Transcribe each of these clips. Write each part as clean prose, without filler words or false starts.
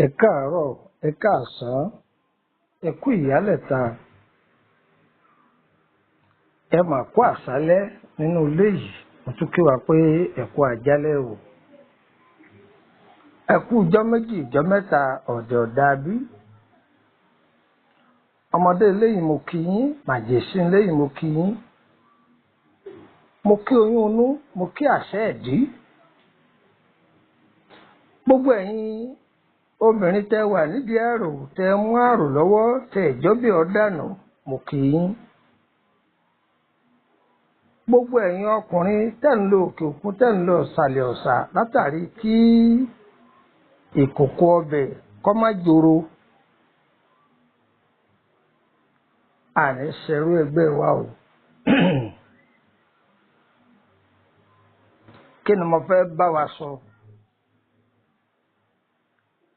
Ẹ káàárọ̀, ẹ káàsán, ẹ kú ìyálẹ̀ta, ẹ mà kú àṣálẹ́ nínú ilé yìí. Mo tún kí wa pé ẹ kú àjálẹ́ o. Ẹ kú ijọ́ méjì, ijọ́ mẹ́ta, ọ̀dẹ̀ ọ̀dà bí. Ọmọdé eléyìí mo kí yín, màjèṣín eléyìí mo kí yín. Mo kí oyún inú, mo kí àṣẹ ẹ̀dí. Gbogbo ẹ̀yin obìnrin tẹ wà nídìí àrò, tẹ mú àrò lọ́wọ́, tẹ ìjọ́bì ọ̀dànù, mo kí yín. Gbogbo ẹ̀yin ọkùnrin tẹ́ ń lọ òkè òkun, tẹ́ ń lọ ìsàlẹ̀ ọ̀sà látàrí kí ìkòkò ọbẹ̀ kó má joro. Àní ṣerú ẹgbẹ́ wa o. Kí ni mo fẹ́ bá wa sọ?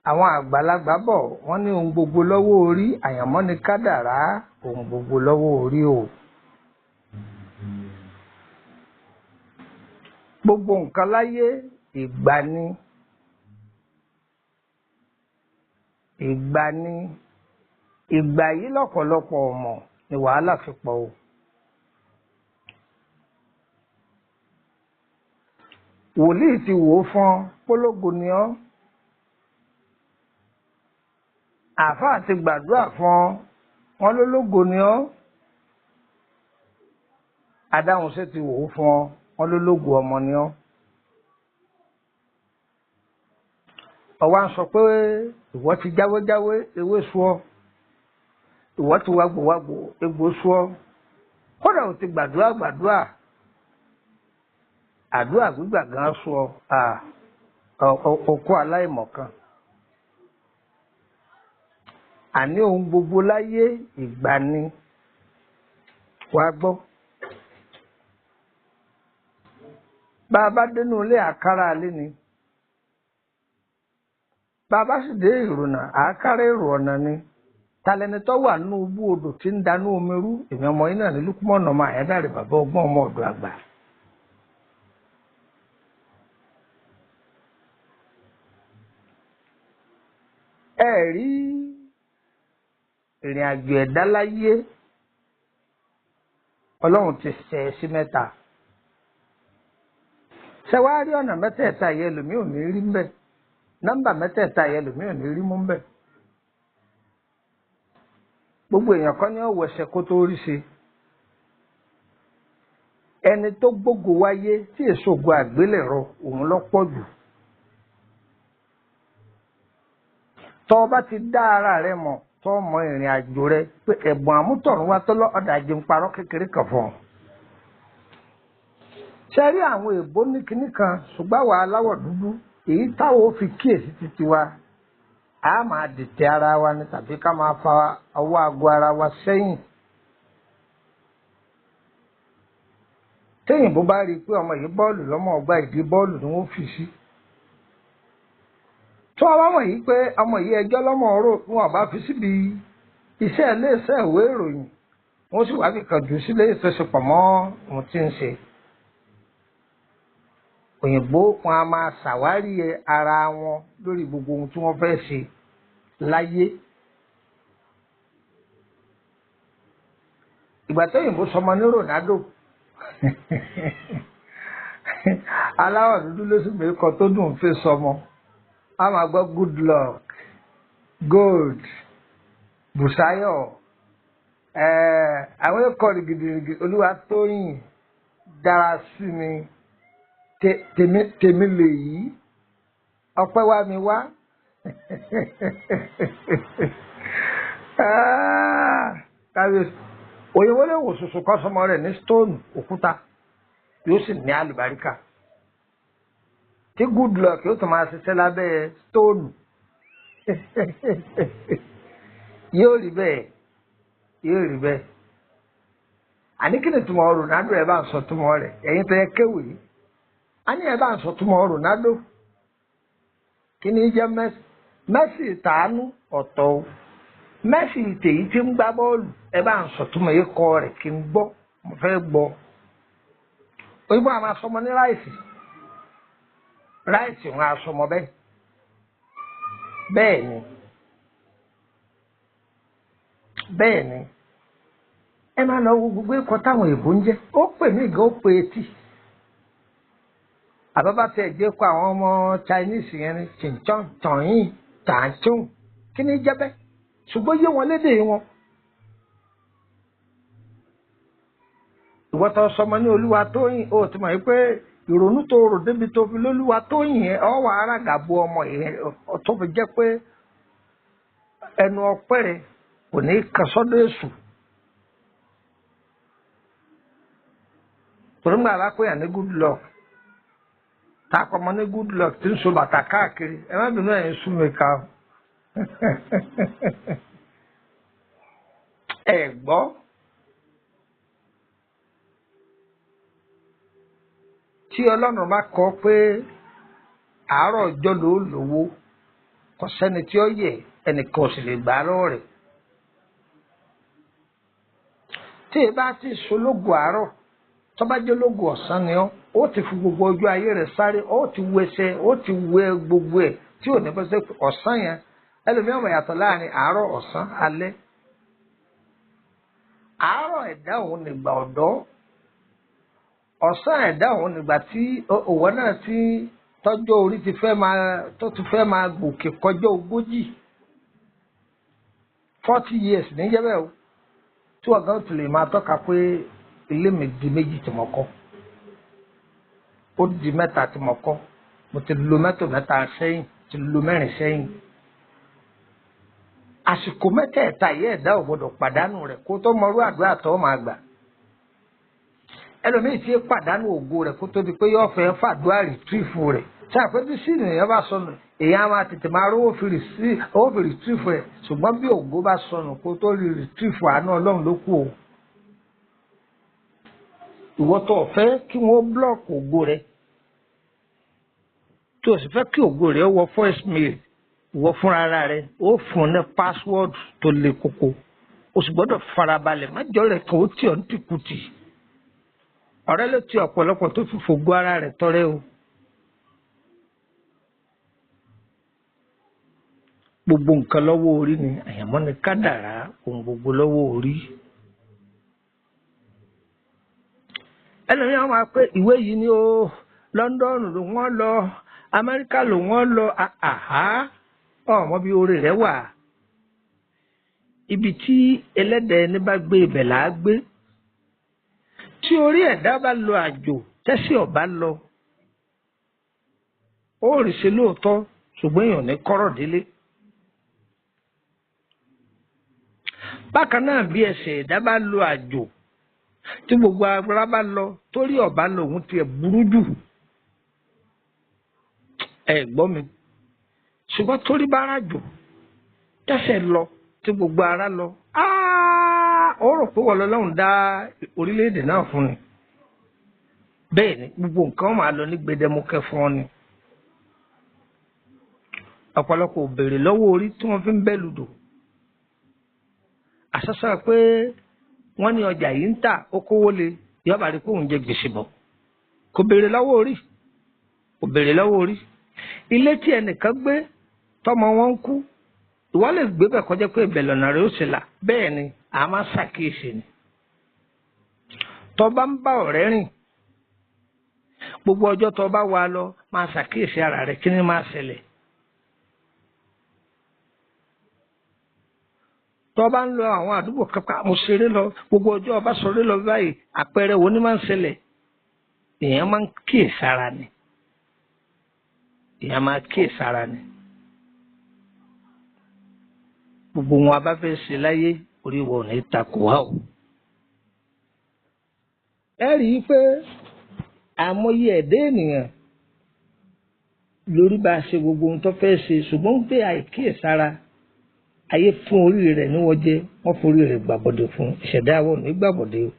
Àwọn àgbàlagbà bọ̀, wọ́n ní ohun gbogbo lọ́wọ́ orí, àyànmọ́ ni kádàrá, ohun gbogbo lọ́wọ́ orí o. Gbogbo nǹkan láyé ìgbà ni. Ìgbà ni. Ìgbà yìí lọ́pọ̀lọpọ̀ ọmọ ni wàhálà fi pọ̀ o. Wòlíì ti wò ó fún ọ, pólógo ni ọ́. Àáfàá ti gbàdúrà fún ọ, wọn lólógo ni ọ́. Adáhunṣe ti wò ó fún ọ, wọn lólógo ọmọ ni ọ́. Ọwá ń sọ pé ìwọ ti jáwéjáwé, ewé sú ọ. Ìwọ ti wagbòwagbò, egbò sú ọ. Kódà ò ti gbàdúrà gbàdúrà. Àdúrà gbígbà gan sú ọ. Òkú aláìmọ̀kan. Àní ohun gbogbo láyé ìgbà ni. Wàá gbọ́. Bá a bá dénú ilé àkàrà alé ni. Bá a bá sì dé ìrònà, àákàrà èrò ọ̀nà ni. Talẹni tó wà nínú ibú odò tí ń danú omi rú, èmi ọmọ yín náà ní Lúkúmọ̀nà ọmọ Àyádáre bàbá ọgbọ́n ọmọ ọ̀dọ̀ àgbà. Ẹ rí ìrìn àjò ẹ̀dá láyé, Ọlọ́run ti ṣẹ̀ sí mẹ́ta. Ṣé wàá rí ọ̀nà mẹ́tẹ̀ẹ̀ta yẹn lòmí ò ní rí mbẹ́? Nọ́mbà mẹ́tẹ̀ẹ̀ta yẹn lòmí ò ní rí mú mbẹ́. Gbogbo èèyàn kan ní ọ̀wọ̀ ẹsẹ̀ kó tó rí ṣe. Ẹni tó gbógo wáyé tí èso ògo àgbélẹ̀rọ òun ló pọ̀ jù. Tọ́ ọ bá ti dá ara rẹ mọ̀, tọ́ ọ mọ ìrìn àjò rẹ pé ẹ̀bùn àmútọ̀run wá tọ́lọ́ ọ̀dà jẹun parọ́ kékeré kan fún ọ. Ṣé rí àwọn èèbó ní kinní kan ṣùgbọ́n àwa aláwọ̀ dúdú èyí táwọn ò fi kíyèsí títí wa, a máa dìtẹ̀ ara wa ni tàbí ká máa fa ọwọ́ aago ara wa sẹ́yìn. Téyìnbó bá rí i pé ọmọ yìí bọ́ọ̀lù lọ́mọ ọgbà ìdí bọ́ọ̀lù ni wọ́n fi sí. Tó wá wọ̀nyí pé ọmọ yìí ẹjọ́ lọ́mọ ọ̀rọ̀ wọn ò bá fi síbi iṣẹ́ iléeṣẹ́ ìwé ìròyìn, wọ́n sì wá fi kàn jù sílé ìfẹsẹ̀pọ̀ mọ́ ohun tí ń ṣe. Òyìnbó wọn a máa ṣàwárí ara wọn lórí gbogbo ohun tí wọ́n fẹ́ ṣe láyé. Ìgbà tó òyìnbó sọmọ ní Ronaldo, aláwọ̀ dúdú ló sì mẹ́kọ tó dùn fi sọmọ. A máa gbọ́ good luck, gold, Bùsáyọ̀, Àwọn ẹ̀kọ́ gidigidi Olúwatóyìn dára sí mi, tèmi lè yí ọpẹ́ wá mi wá. Kábíyèsí òyìnbó lè wò sùsù kọ́sọmọ rẹ̀ ní stone òkúta, yóò sì ní àlùbáríkà tí good luck yóò tún máa ṣiṣẹ́ lábẹ́ stone. Yóò rí bẹ́ẹ̀, yóò rí bẹ́ẹ̀. Àní kí ni túmọ̀ Ronaldo? Ẹ bá ń sọ túmọ̀ rẹ̀, ẹ̀yin tẹ́ ẹ kéwèé. A ní ẹ bá ń sọ túmọ̀ Ronaldo. Kí ni jẹ́ Messi? Messi tàánú ọ̀tọ̀ o, Messi tèyí tí ń gbá bọ́ọ̀lù. Ẹ bá ń sọ túmọ̀ ikọ̀ rẹ̀ kí n gbọ́, mo fẹ́ gbọ́. Òyìnbó àmà sọmọ ní ráìsì, ráìsì wọn asọmọ bẹ́ẹ̀ bẹ́ẹ̀ ni bẹ́ẹ̀ ni. Ẹ máa lọ wo gbogbo ẹ̀kọ́ táwọn èèbó ń jẹ́. Ó pè mí gan, ó pè etí àbábá tẹ ẹ jẹ́ kó àwọn ọmọ Chinese yẹn ní chinchan tọ̀yìn tàǹtún, kí ni jẹ́ bẹ́ẹ̀? Ṣùgbọ́n yé wọn lédè wọn. Ìwọ tó sọmọ ní Olúwatóyìn, ó ti mọ̀ pé ìrònú tó rò débi tó fi lólúwatóyìn yẹn, ọ wà ara gàbo ọmọ yẹn tó fi jẹ́ pé ẹnu ọpẹ́ rẹ̀ kò ní kan sọ́dọ̀ èṣù. Torí gbà bá pé yàn ní good luck, tá a kọ́ ọmọ ní good luck tí ń so bàtà káàkiri, ẹ má bínú, ẹ̀yin sún mi ká o. Ẹ gbọ́, tí Ọlọ́run bá kọ pé àárọ̀ ọjọ́ ló lówó, kò sẹ́ni tí ó yẹ, ẹnìkan ò sì lè gbà á lọ́wọ́ rẹ̀. Tí ẹ bá ti sológun àárọ̀, tó bá jẹ́ ológun ọ̀sán ni ọ́, ó ti fi gbogbo ọjọ́ ayé rẹ̀ sáré, ó ti wẹsẹ̀, ó ti wẹ gbogbo ẹ̀ tí ò ní bọ́ sí ọ̀sán yẹn. Ẹlòmíràn mọ̀ yàtọ̀ láàrin àárọ̀, ọ̀sán, alẹ́. Àárọ̀ ẹ̀dá òun nígbà ọ̀dọ́, ọ̀sán ẹ̀dá òun nígbà tí òwò náà ti tọ́jọ́ orí ti fẹ́ máa tó ti fẹ́ máa gòkè kọjá 40, 40 years níjẹ́ bẹ́ẹ̀ o, tí ọ̀gá ò ti lè máa tọ́ka pé ilé mi di méjì tí mo kọ́, ó di mẹ́ta tí mo kọ́, mo ti lo mẹ́tò mẹ́ta sẹ́yìn, ti lo mẹ́rin sẹ́yìn. Àsìkò mẹ́tẹ̀ẹ̀ta yìí, ẹ̀dá ò gbọdọ̀ pàdánù rẹ̀ kó tó mọrú àdúrà tó máa gbà. Ẹlòmíì tí pàdánù ògo rẹ̀ kó tó di pé yóò fẹ́ fàdúrà retrieve rẹ̀. Ṣé àpẹẹrẹ sí ènìyàn bá sọnù, èèyàn á máa tètè máa rówó fi retrieve rẹ̀, ṣùgbọ́n bí ògo bá sọnù, kó tó rí retrieve, àánú Ọlọ́run ló kù o. Ìwọ tó fẹ́ kí wọ́n block ògo rẹ̀, tó o sì fẹ́ kí ògo rẹ̀ wọ voice mail, ìwọ fúnra ara rẹ̀ ó fún un ní password tó le koko, o sì gbọ́dọ̀ farabalẹ̀, má jọ rẹ̀ kàn ó tì ọ́ ní tìkùtì. Ọ̀rẹ́ ló ti ọ̀pọ̀lọpọ̀ tó fi fògo ara rẹ̀ tọrẹ o. Gbogbo nǹkan lọ́wọ́ orí ni, àyànmọ́ ni, kádàrá, ohun gbogbo lọ́wọ́ orí. Ẹlòmíràn máa pé ìwé yìí ni ó London ló wọ́n lọ, Amẹ́ríkà ló wọ́n lọ, àhá, ọmọ bí orí rẹ̀ wà. Ibi tí ẹlẹ́dàá ẹni bá gbé, ibẹ̀ là á gbé. Tí orí ẹ̀dá bá lọ àjò, tẹ́sí ọ̀bá lọ, ó rí ṣe lóòótọ́, ṣùgbọ́n èèyàn ní kọ́rọ̀ délé. Bákan náà, bí ẹsẹ̀ ẹ̀dá bá lọ àjò, tí gbogbo ara bá lọ, torí ọ̀bá lọ, òun tiẹ̀ burú jù. Ẹ gbọ́ mi, ṣùgbọ́n torí bá rájò, tẹ́sẹ̀ lọ, tí gbogbo ara lọ, ó rò pé wọ́n lọ́lọ́run dá orílẹ̀-èdè náà fún ni. Bẹ́ẹ̀ ni gbogbo nǹkan máa lọ ní gbẹdẹmukẹ fún ọ ni. Ọ̀pọ̀lọpọ̀ ò béèrè lọ́wọ́ orí tí wọ́n fi ń bẹ́ ludò. Àṣàṣà pé wọ́n ní ọjà yìí ń tà, ó kówó le, yọba rí pé òun jẹ gbèsè bọ̀, kò béèrè lọ́wọ́ orí, kò béèrè lọ́wọ́ orí. Ilé tí ẹnìkan gbé tọmọ wọn ń kú, ìwọ lè gbé bẹ̀ kọjá pé ibẹ̀ lọ́nà rẹ̀ ó sì là. Bẹ́ẹ̀ ni a máa ṣàkíyèsí ni. Tó bá ń bá ọ̀rẹ́ rìn, gbogbo ọjọ́ tó bá wà lọ, máa ṣàkíyèsí ara rẹ̀, kí ni máa ṣẹlẹ̀. Tó bá ń lọ àwọn àdúgbò kankan, mo ṣeré lọ, gbogbo ọjọ́ ọba ṣeré lọ báyìí, àpẹẹrẹ wo ni máa ń ṣẹlẹ̀? Èèyàn máa ń kíyèsára ni. Èèyàn máa kíyèsára ni. Gbogbo wọn a bá fẹ́ ṣe láyé, orí wọn ò ní takò wá o. Ẹ rí i pé àmọye ẹ̀dá ènìyàn lórí bá a ṣe gbogbo ohun tó fẹ́ ṣe, ṣùgbọ́n pé àìkíyèsára ayé fún orí rẹ̀ ní wọ́n jẹ́, wọ́n forí rẹ̀ gbàbọ̀dé fún ìṣẹ̀dá àwọn ò ní gbàbọ̀dé o.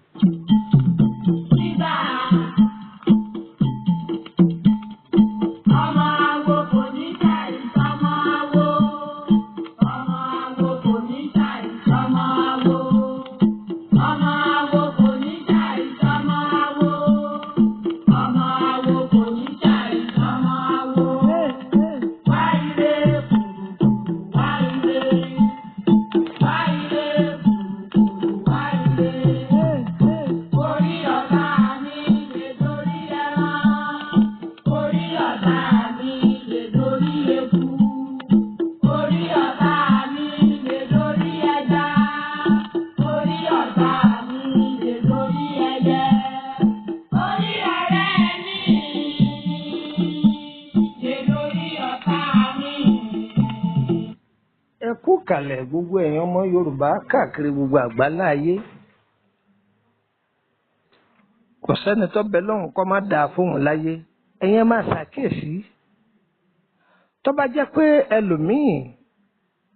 Ọmọ awo kò ní ṣàìsàn ọmọ awo. Ọmọ awo kò ní ṣàìsàn ọmọ awo. Ọmọ awo kò ní ṣàìsàn ọmọ awo. Ọmọ awo kò ní ṣàìsàn ọmọ awo. Wá ire kùrùkùrù wá ire. Wá ire kùrùkùrù wá ire. Orí ọ̀tá mi lè dorí ẹran. Orí ọ̀tá mi lè dorí eku. Orí ọ̀tá mi lè dorí ẹja. Orí ọ̀tá mi lè dorí ẹyẹ. Orí ọ̀rẹ́ mi lè dorí ọ̀tá mi. Ẹ kú kàlẹ̀ gbogbo ẹ̀yin ọmọ Yorùbá káàkiri gbogbo àgbáńlá ayé. Kò sẹ́ni tó bẹ lọ́hùn kó má dáa fóun láyé. Ẹ̀yin ẹ máa ṣàkíyèsí. Tó bá jẹ́ pé ẹlòmíì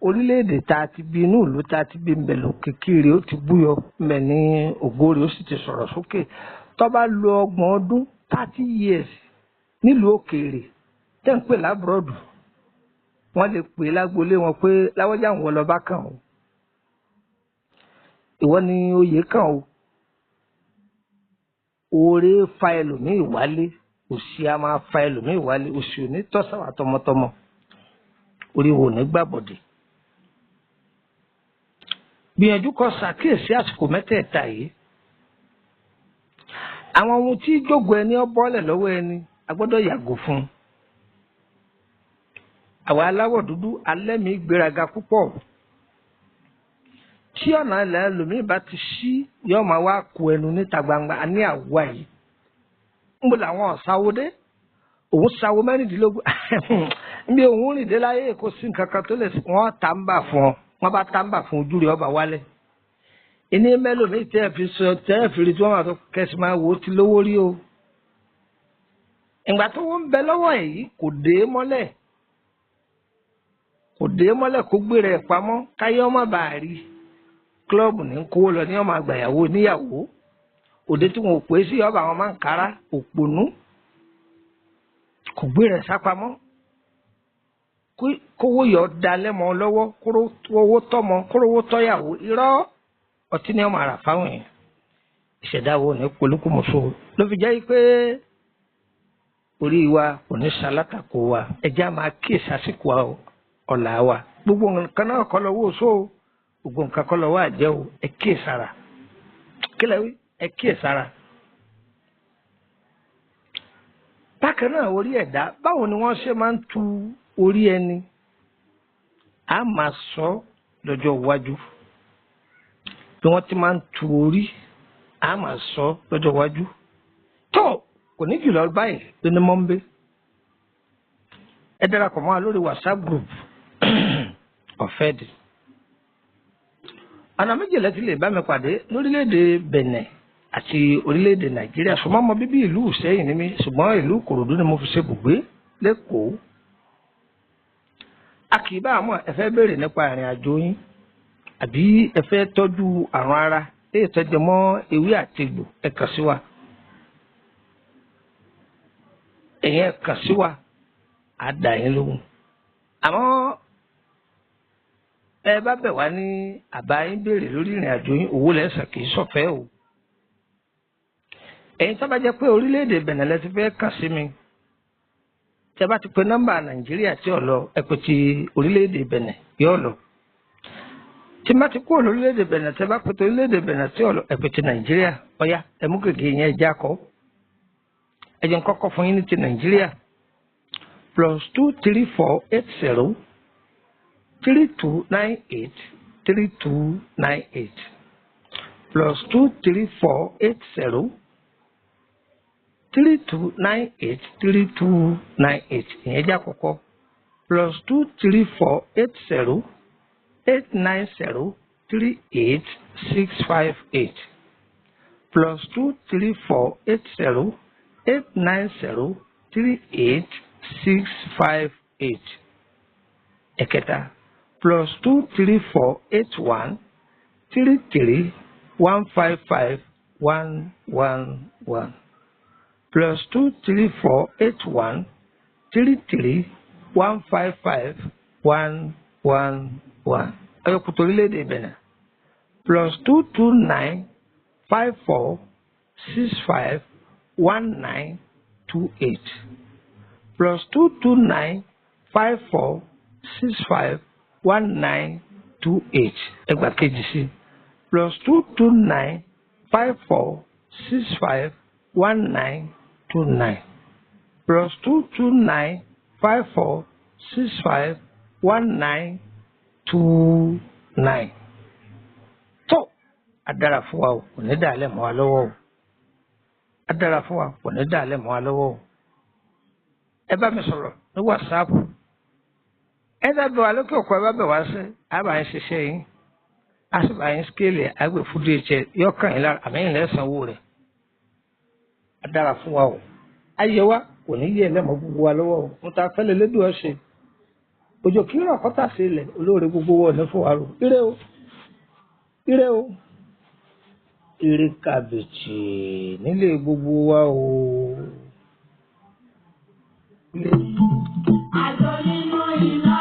orílẹ̀-èdè tá a ti bí, inú ìlú tá a ti bí ń bẹ̀ lọ kékeré ó ti búyọ ń bẹ̀ ní ògo rẹ̀ ó sì ti sọ̀rọ̀ sókè. Tó bá lo 30 ọdún 30 years nílùú òkèèrè tẹ́ ń pè l'abroad, wọ́n lè pè lágboolé wọn pé láwọ́jà ń wọ lọ bá kàn o, ìwọ ni oyè kàn o. Oore fa ẹlòmíì wálé, òṣì a máa fa ẹlòmíì wálé, òṣì ò ní tọ́sàwà tọmọtọmọ, orí wo ní gbàbọ̀dè. Gbìyànjú kó ṣàkíyèsí àsìkò mẹ́tẹ̀ẹ̀ta yìí. Àwọn ohun tí jógo ẹni ọ bọ́lẹ̀ lọ́wọ́ ẹni, a gbọ́dọ̀ yàgò fún un. Àwa aláwọ̀ dúdú alẹ́mìí gbéraga púpọ̀. Tí ọ̀nà ilẹ̀ ẹlòmíì bá ti ṣí, yóò máa wá ku ẹnu níta gbangba ní àwa yìí. Ń bo làwọn ọ̀sáwó dé? Òun sáwó 16. Nbí òun rìn dé láyé kò sí nǹkan kan tó lè wọ́n ta ń bà fún ọ. Wọ́n bá ta ń bà fún ojú rẹ̀ ọba wálẹ̀. Ìní mẹ́lòmíì tẹ́ ẹ fi sọ tẹ́ ẹ fi rí tí wọ́n máa tó kẹ́sì máa wò ó ti lówó rí o. Ìgbà tó ń bẹ lọ́wọ́ èyí kò dé mọ́lẹ̀. Kò dé mọ́lẹ̀ kó gbé rẹ̀ pamọ́ káyọ́ má bàa rí. Klọ́ọ̀bù ní kówó lọ ní ọmọ àgbàyàwó níyàwó. Òde tí wọn ò pè sí ọba àwọn máa ń kára òpònú. Kò gbé rẹ̀ sápamọ́. Kówó yọ da lẹ́mọ lọ́wọ́, kówó tọ́mọ, kówó tọ́yàwó. Irọ́ ọtí ní ọmọ àrà fáwọn yẹn. Ìṣẹ̀dá wo ní polúkúmuṣu ló fi jẹ́ pé orí wa kò ní ṣalátakò wa. Ẹja máa kíyèsí àsìkò ọ̀la wa. Gbogbo nǹkan náà kọ́ lọ́wọ́ oṣó o, gbogbo nǹkan kọ́ lọ́wọ́ àjẹ́ o. Ẹ kíyèsára. Kílẹ̀ wí? Ẹ kíyèsára. Bákan náà orí ẹ̀dá, báwo ni wọ́n ṣe máa ń tu orí ẹni? A máa sọ lọ́jọ́ iwájú. Bí wọ́n ti máa ń tu orí, a máa sọ lọ́jọ́ iwájú. Tó kò ní jùlọ báyìí lóní mọ́ńbé. Ẹ darapọ̀ mọ́ wa lórí WhatsApp group ọ̀fẹ́ di. Ọ̀nà méjìlá ti lè bá mi pàdé lórílẹ̀‐èdè Benin àti orílẹ̀-èdè Nàìjíríà. Ṣùgbọ́n ọmọ bíbí ìlú Ìṣẹ́yìn ni mí, ṣùgbọ́n ìlú Ìkòròdú ni mo fi ṣe bùgbé lẹ́kọ̀ọ́. A kì í bá àmọ́ ẹ fẹ́ béèrè nípa ìrìn àjò yín àbí ẹ fẹ́ tọ́jú àrùn ara léè tọ́jú mọ́ ewé àti egbò, ẹ kàn sí wa. Ẹ̀yin ẹ kàn sí wa, á dà yín lóhùn. Àmọ́ ẹ bá bẹ̀ wá ní àbá yín béèrè lórí ìrìn àjò yín, owó lẹ́sàn kì í ṣọ̀fẹ́ o. Ẹ̀yin tó bá jẹ́ pé orílẹ̀-èdè Benin lẹ ti fẹ́ kàn sí mi, tẹ́ bá ti pe nọ́mbà Nàìjíríà tí ò lọ, ẹ pè ti orílẹ̀-èdè Benin yóò lọ. Tí má ti kúrò lórílẹ̀-èdè Benin, tẹ́ bá pe ti orílẹ̀-èdè Benin tí ò lọ, ẹ pè ti Nàìjíríà. Ọ̀yá ẹ mú gègé yẹn já kọ́. Ẹ jẹ́ n kọ́kọ́ fún yín ní ti Nàìjíríà. +234 80 32 98 3298, +234 80 3298 3298. Ìyẹn jẹ́ àkọ́kọ́. +234 80 890 38658, +234 80 890 38658. Ẹ̀kẹta, +234 81 33 155 111, +234 81 33 155 111. Ẹ̀yọkùtò orílẹ̀-èdè Benin, +229 54 65 1928, +229 54 65 1928. Ẹgbàá kejì sí, +229 54 65 1929, +229 54 65 1929. Tó adára fún wa o, kò ní dàálẹ̀ mọ́ wa lọ́wọ́ o. Adára fún wa, kò ní dàálẹ̀ mọ́ wa lọ́wọ́ o. Ẹ bá mi sọ̀rọ̀ ní WhatsApp. Ẹ dábẹ̀ wá lókè òkú, ẹ bá bẹ̀ wá sí àbá yín ṣiṣẹ́ yín, a sì bá yín scale àgbẹ̀ fún DHL yọkàn yín lára àmì yín lẹ́sàn-án owó rẹ̀. Adára fún wa o, ayé wa kò ní yẹ ẹlẹ́mọ̀ gbogbo wa lọ́wọ́ o. Mo ta fẹ́lẹ́ lédùn ọ̀sẹ̀ òjò kí rọ̀ kọ́tà sí ilẹ̀ olóore gbogbo wọ̀ ní fún wa rò. Ire o, ire o, ire kàbìtì nílé gbogbo wa o. Ire. Àjò nínú iná.